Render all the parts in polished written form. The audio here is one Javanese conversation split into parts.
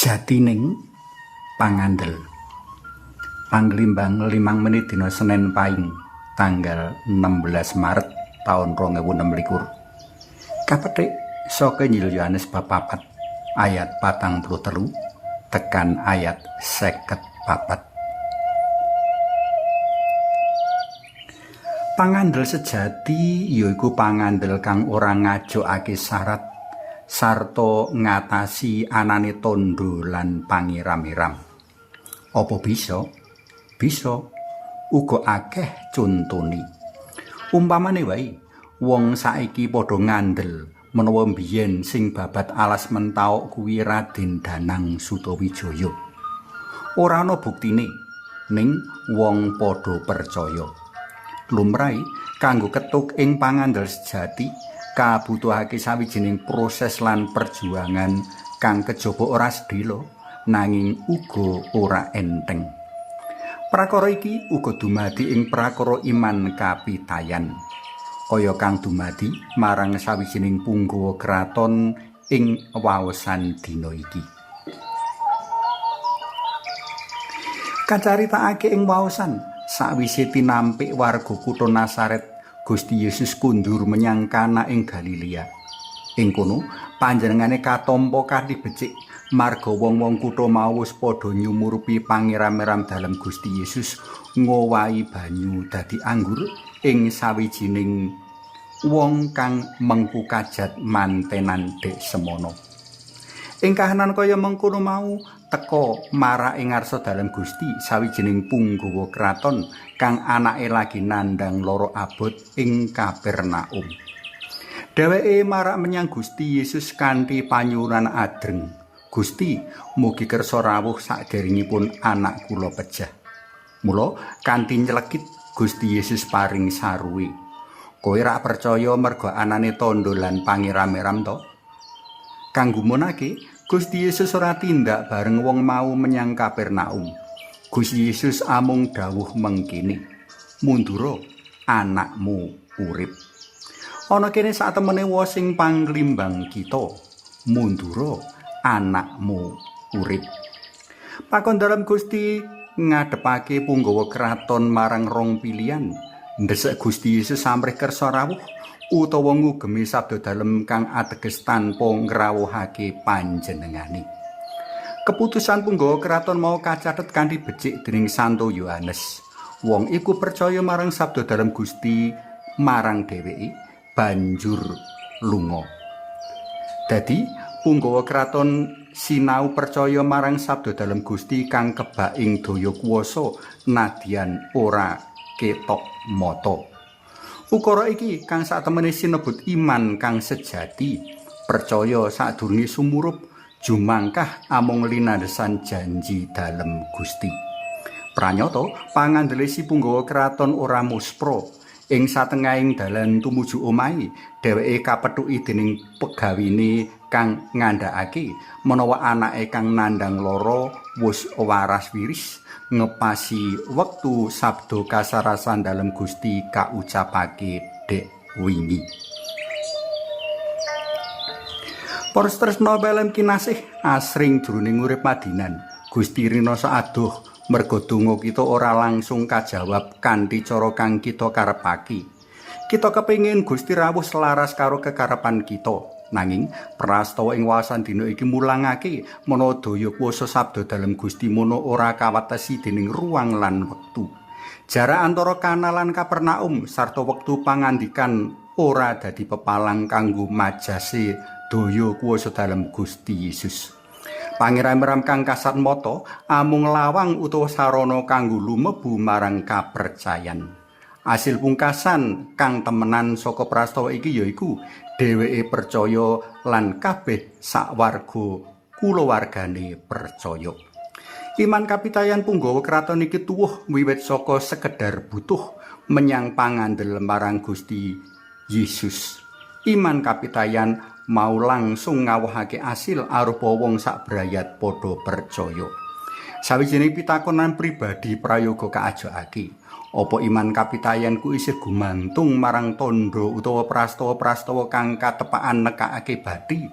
Jatining Pangandel. Panglimbang 5 menit dina Senin Paing tanggal 16 Maret taun 2026. Kapethik saka Injil Yohanes bab 4 ayat 43 tekan ayat 54. Pangandel sejati yaiku pangandel kang ora ngajokake syarat sarta ngatasi anane tandha lan pangiram-iram. Apa bisa? Bisa. Uga akeh contone. Umpamane wae, wong saiki padha ngandel menawa biyen sing babat alas mentaok kuwi Raden Danang Sutawijaya. Ora ana buktine, ning wong padha percaya. Lumrahe kanggo ketuk ing pangandel sejati kabutuhake sawijining proses lan perjuangan kang kejaba ora sedhela nanging uga ora enteng. Prakara iki uga dumadi ing prakara iman kapitayan. Kaya kang dumadi marang sawijining punggawa kraton ing waosan dina iki. Kacaritakake ing waosan sawise tinampik warga kutha Nasaret, Gusti Yesus kundur menyang Kana ing Galilea. Ing kono panjenengane katampa kanthi becik marga wong-wong kutha mau wis padha nyumurupi pangiram-iram dalem Gusti Yesus ngowahi banyu dadi anggur ing sawijining wong kang mengku kajat mantenan dek semono. Ing kahanan kaya mengkono mau teka marak ing ngarsa dalem Gusti sawijining punggawa kraton kang anake lagi nandhang lara abot ing Kapernaum. Dheweke marak menyang Gusti Yesus kanthi panyuwunan adreng. Gusti, mugi kersa rawuh saderengipun anak kula pejah. Mula kanthi nylekit Gusti Yesus paring saruwe. Kowe rak percaya merga anane tandha lan pangiram-iram to? Kang gumunake, Gusti Yesus ora tindak bareng wong mau menyang Kapernaum. Gusti Yesus amung dawuh mengkene, "Mundura, anakmu urip." Ana kene satemene wasing panglimbang kita, "Mundura, anakmu urip." Pakon dalem Gusti ngadepake punggawa kraton marang rong pilihan, ndesek Gusti Yesus samrih kersa rawuh utawa ngugemi sabda dalem kang ateges tanpa ngrawuhake panjenengane. Keputusan punggawa kraton mau kacathet kanthi becik dening Santo Yohanes. Wong iku percaya marang sabda dalem Gusti marang dheweke banjur lunga. Dadi punggawa kraton sinau percaya marang sabda dalem Gusti kang kebak ing daya kuwasa nadyan ora ketok mata. Ukara iki kang satemene sinebut iman kang sejati, percaya sadurunge sumurup jumangkah amung linandesan janji dalem Gusti. Pranyata pangandele si punggawa kraton ora muspra. Ing satengahing dalan tumuju omahe, dheweke kapethuki dening pegawine kang ngandhakake menawa anake kang nandhang lara wis waras wiris ngepasi wektu sabda kasarasan dalem Gusti kaucapake dek wingi. Para tresna pelem kinasih asring jroning urip madinan, Gusti rinasa adoh merga donga kita ora langsung kajawab kanthi cara kang kita karepake. Kita kepengin Gusti rawuh selaras karo kekarepan kita. Nanging prastawa ing wawasan dina iki mulangake menawa daya kuwasa sabda dalem Gusti mono ora kawatesi dening ruang lan wektu. Jarak antara Kana lan Kapernaum sarta wektu pangandikan ora dadi pepalang kanggo majase daya kuwasa dalem Gusti Yesus. Pangiram-iram kang kasat mata amung lawang utawa sarana kanggo lumebu marang kapercayan. Asil pungkasan kang temenan saka prastawa iki yaiku dheweke percaya lan kabeh sawarga kulawargane percaya. Iman kapitayan punggawa kraton iki tuwuh wiwit saka sekedar butuh menyang pangandel marang Gusti Yesus. Iman kapitayan mau langsung ngawuhake asil arupa wong sak brayat padha percaya. Sawijining pitakonan pribadi prayoga kaajokake. Apa iman kapitayanku isih gumantung marang tandha utawa prastawa-prastawa kang katepakan nekakake bathi?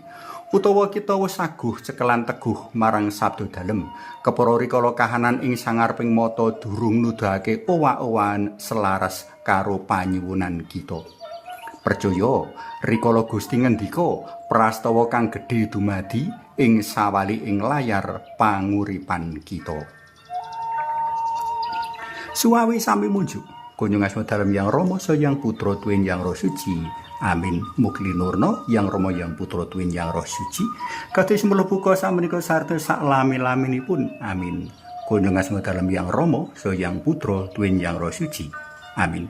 Utawa kita wis saguh cekelan teguh marang sabda dalem, kepara rikala kahanan ing sangareping mata durung nuduhake owah-owahan selaras karo panyuwunan kita. Percaya rikala Gusti ngendika, prastawa kang gedhe dumadi ing sawali ing layar panguripan kita. Suwawi sami munjuk. Kunjung asma dalem Yang Rama saha Yang Putra tuwin Yang Roh Suci. Amin. Mugi linurna Yang Rama Yang Putra tuwin Yang Roh Suci. Kados mlebu samenika sarta sak lami-laminipun. Amin. Kunjung asma dalem Yang Rama saha Yang Putra tuwin Yang Roh Suci. Amin.